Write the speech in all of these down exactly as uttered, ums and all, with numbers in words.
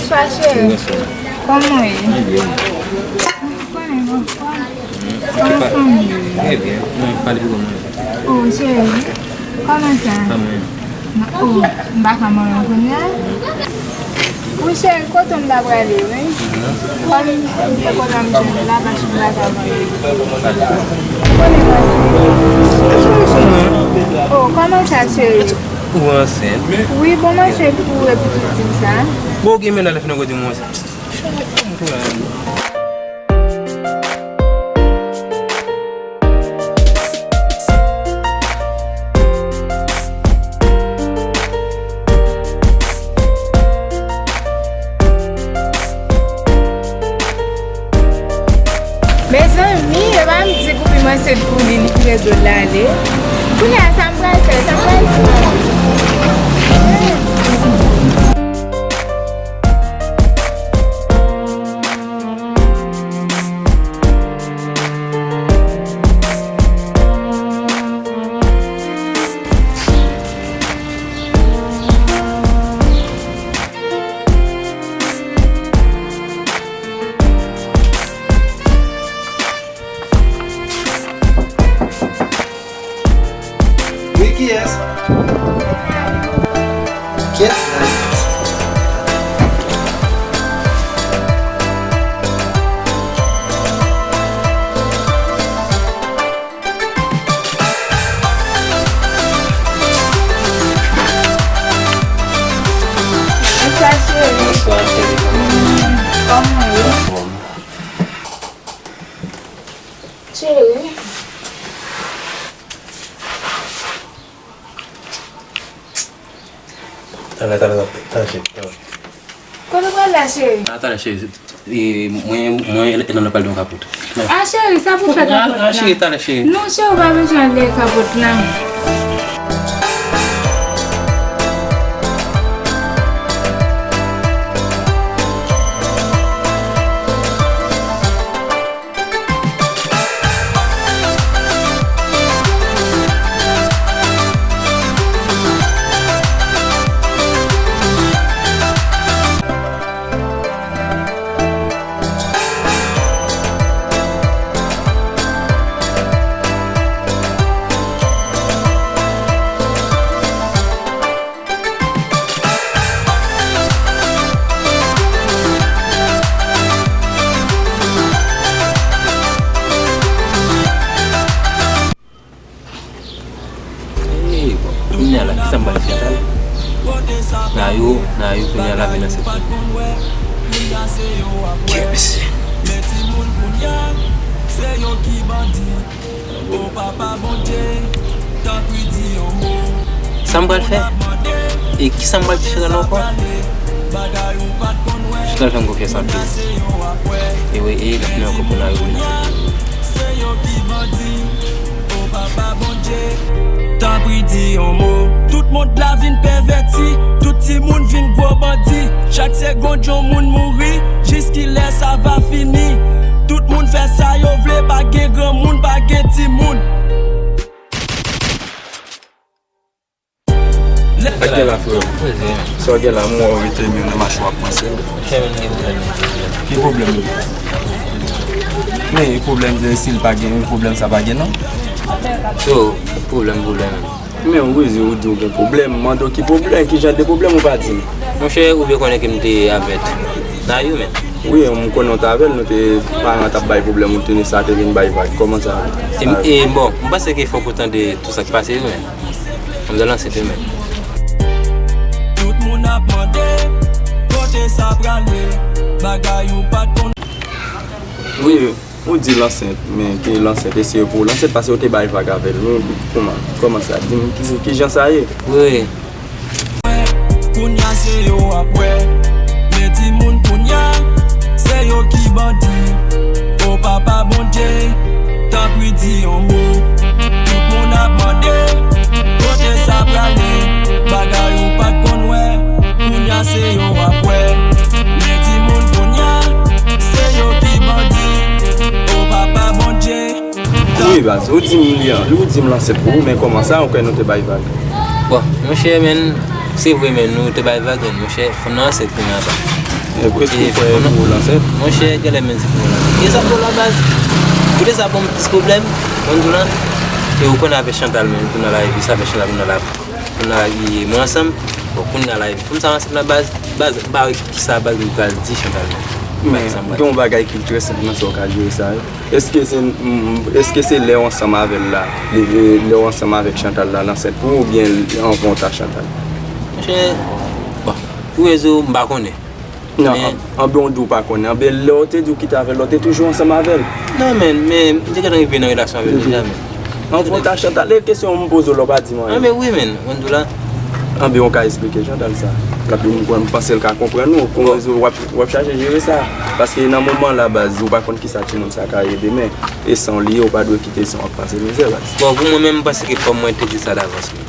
Bonsoir, cheri. Bonsoir. Kòman w ye? Mwen byen. Ou konnen, bonsoir. Kòman fanmi yo ye? Trè byen. Mwen pale pou mwen. Oh, cheri. Kòman sa? Kòman? Oh, m pa ka manyen w kounye a. Wi, cheri, kote m ta prale, wi. Kòm m te kontan m jwenn ou la, paske m pa ka manyen w. Ou konnen mwen se... Oh, kòman sa, cheri? Ou ansent? Wi, bon, m ansent pou ou epi pitit sa. Bon, ou gen mennaj la, fini gwo di m ou ansent. Mezanmi, e pa m di Goupi m ansent pou li, li ki rezon l ale. Kounye a, sa m pral fè, sa m pral fè. Wi, kiyès? Kiyès? Bonswa, cheri. Bonswa, cheri. Kòman w ye? Cheri. Talè, talè, talè, talè, cheri, talè. Kote w pral la, cheri? A, talè, cheri. E, mwen, mwen, e, nan pral de yon kapot. A, cheri, sa pou fè kapot la? A, cheri, talè, cheri. Non, cheri, ou pa bezwen ale kapot la. Ey, bon, kounye a la, kisa m pral fè, talè? Nayou, Nayou, kounye a la vin nan sèt. Kè mesye. Sa m pral fè? E kisa m pral di Cheryl ankò? Cheryl fè m konfyans anpil. E wi, e l ap mennen ankò pou Nayou vin nan sèt. Tanpri di yon mo. Tout mond la vin pèvèti, tout timoun vin gwo bandi. Chak segonn yon moun mouri, jiskilè sa va fini? Tout moun fè sa yo vle, pa gen granmoun, pa gen timoun. Sa k gen la, frè? Sa w gen la, m wè w rete menm nan mache w ap panse. Ki pwoblèm li? Men, pwoblèm, si l pa gen, pwoblèm sa pa gen, non. So, pwoblèm, pwoblèm. Men, ou rezi, ou di w gen pwoblèm, m mande w ki pwoblèm, ki jan de pwoblèm ou pa di m? Monchè, ou byen konnen ke m te avèk Nayou, men. Wi, m konnen w t avè l, nou te, paran t ap bay pwoblèm, ou te, sa te vin bay vag. Kòman sa? E, e, bon, m panse ke fòk ou tande tout sa k pase, wi, men. Manzè ansent wi, men. Tout moun ap mande kote sa prale, bagay ou pa t konn. Wi, ou di l ansent, men ke l ansent, e se pou l ansent, paske yo te bay vag avè l. Men kòman, kòman sa? Di m ki, ki jan sa ye? Wi. Kounye a se yo ap wè. Men timoun kounye a, se yo ki bandi. O Papa Bondye, tanpri di yon mo. Tout moun ap mande kote sa prale. Bagay ou pa t konn wè, kounye a se yo ap wè. Men timoun kounye a, se yo ki bandi. O Papa Bondye. Wi, baz, ou di m li an, ou di m l ansent pou ou, men kòman sa, ou kwè nou te bay vag? Bon, monchè, men, Se vre, men nou te bay vag, men monchè, fanm nan ansent kounye a, baz. E, èske w kwè pou l ansent? Monchè, genlè menm se pou l ansent. E sa pou la, baz. Kote sa ban m plis pwoblèm, ban m di w la. E ou konnen avèk Chantal menm, kounye a la, epi sa fè Chantal kounye a la, kounye a la, mwen ansanm. Bon, kounye a la, epi fanm sa ansent la, baz, baz, m pa wè kisa, baz, m pral di Chantal menm. M pa wè kisa m pral di. Men gen yon bagay ki trè senp nan sa w ka jere sa, wi. Èske se, mm, èske se lè w ansanm avè l la, li, lè w ansanm avèk Chantal la, l ansent pou ou, oubyen anvan w ta Chantal? Monchè, bon, pou rezo, m pa konnen. Non, men an, anben w di w pa konnen. Anben lè w te di w kite avè l la, w te toujou ansanm avè l. Non, men, men, m te gentan rive nan relasyon avè l deja, men. Anvan w ta Chantal, e kesyon m poze w la, w pa di m anyen. Anben wi, men, mwen di w la. Anben w ka esplike Chantal sa. L ap vin pran, m panse l ka konprann ou. Pou rezo, w ap W ap chache jere sa. Paske nan moman la, baz, ou pa konn kisa timoun sa ka ye demen. E san w li ye, ou pa dwe kite san w ap pase mizè, baz. Bon, pou mwen menm, m panse ke fò mwen te di sa davans, men.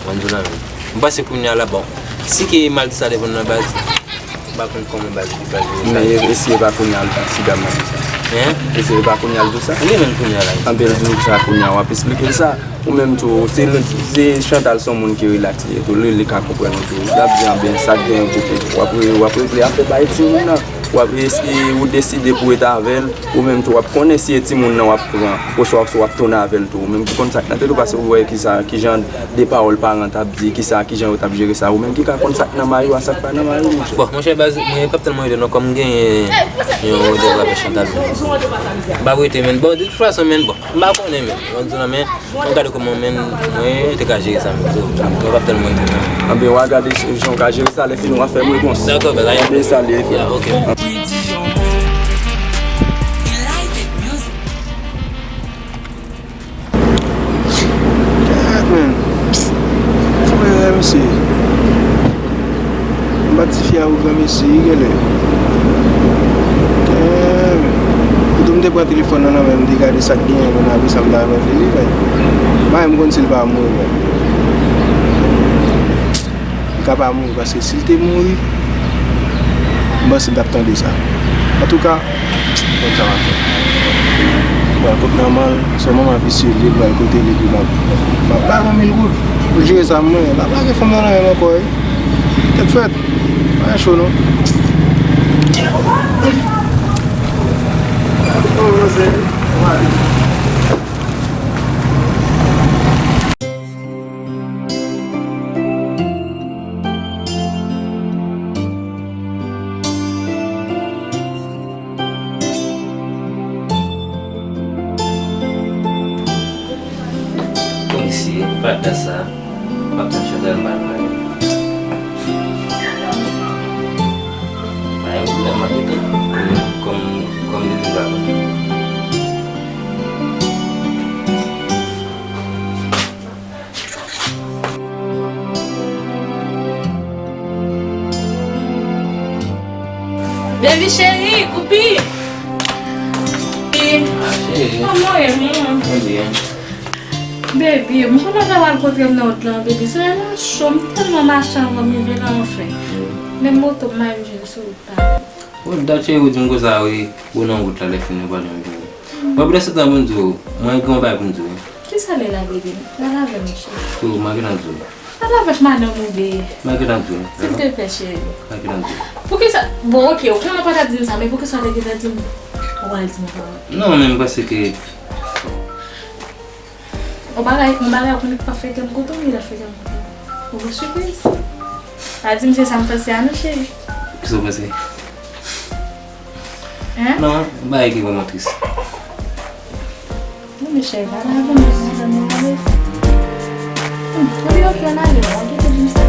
Mwen di w la menm. M panse kounye a la, bon. Si ke m al di sa devan nan baz, m pa konn kòman baz li pral jere sa. Men e, e si e pa kounye a l ta, si dam nan di sa? Hein? E si e pa kounye a l di w sa? Li menm kounye a la. Anben l di w sa kounye a, w ap esplike l sa. Ou menm tou, se, se Chantal se yon moun ki rilaks li ye tou, li, li ka konprann ou tou. L ap di, anben, sa k genyen pou w, w ap re-, w ap regle afè bay timoun nan. W ap resi, ou deside pou w rete avè l, ou menm tou, w ap konnen si e timoun nan w ap pran, oswa si w ap tounen avè l tou. Ou menm ki konn sa k nan tèt ou, paske ou wè kisa, kijan de pawòl paran t ap di, kisa, kijan yo t ap jere sa. Ou menm ki ka konn sa k nan mayi w a, sa k pa nan mayi w, monchè. Bon, monchè, baz, mwen p ap tèlman rete non, kòm m genyen yon randevou avèk Chantal, men. M p ap rete, men. Bon, de tout fason, men, bon. M pa konnen, men. Mwen di w la, men, mwen gade kòman, men, mwen te ka jere sa, men, tou. Mwen p ap tèlman ede, men. Anben, w a gade jan w ka jere sa, lè fini, w a fè m repons. Dakò, baz. Anben, sa l ye. Ya, ok. God, man. Fò erè, mesye. M pa t di fi a ou granmesi, wi, genlè. Eh, poutan m te pran telefòn nan nan men m, m te gade sa k genyen, men apre sa m ta renmen fè li, men. M pa menm konn si l pa mouri, men. Li ka pa mouri, paske si l te mouri, m panse m t ap tande sa. Antouka, Bon, sa va fè. Li pral kot manman l, se yon manman visye li ye, li pral kote li, epi m ap, m ap ba l yon mil goud pou l jere zam mwen. L ap lage fanm nan nan men m ankò, wi. Tèt frèt, pa gen cho non. Oh, Jose, m ale. Polisye, pa t da sa, m ap tann Chantal, m pa nan kay. Pa gen pwoblèm, m ap rete. Kòm, kòm, kòm li vin pa konn. Baby cheri, koupi. Ah, cheri. Kòman w ye, man? Mwen byen. Baby, m konnen w ta pral kontre m nan wout lan, baby. Solèy la cho, m tèlman mache anvan m rive la, anfen. Menm moto m pa menm jwenn sou wout la. Oh, dat cheri, ou di m konsa, wi. Ou nan wout la, lè fini, ou pa janm vini. Mwen, pandan se tan, pou m di w, mwen gen yon bagay pou m di w, wi. Kisa l ye la, baby? Pale avè m, cheri. Tou, m a gentan di w. Pale avèk madanm ou, baby. M a gentan di w. Silteplè, cheri. M a gentan di w. Poukisa? Bon, ok, ou konnen w pa ta di m sa, men poukisa w te gentan di m? Ou pral di m sa. Non, men m panse ke yon bagay, yon bagay ou konnen k pa frekan m kote w, li la frekan m kote w. Yon bon sipriz. Pa di m se sa m panse a non, cheri. Kisa w panse? Hein? Non, yon bagay ki vrèman tris. Non, men cheri, pale avè m, madanm nan pale. Hmm, epi ok, ann ale, ou pa kite di m sa.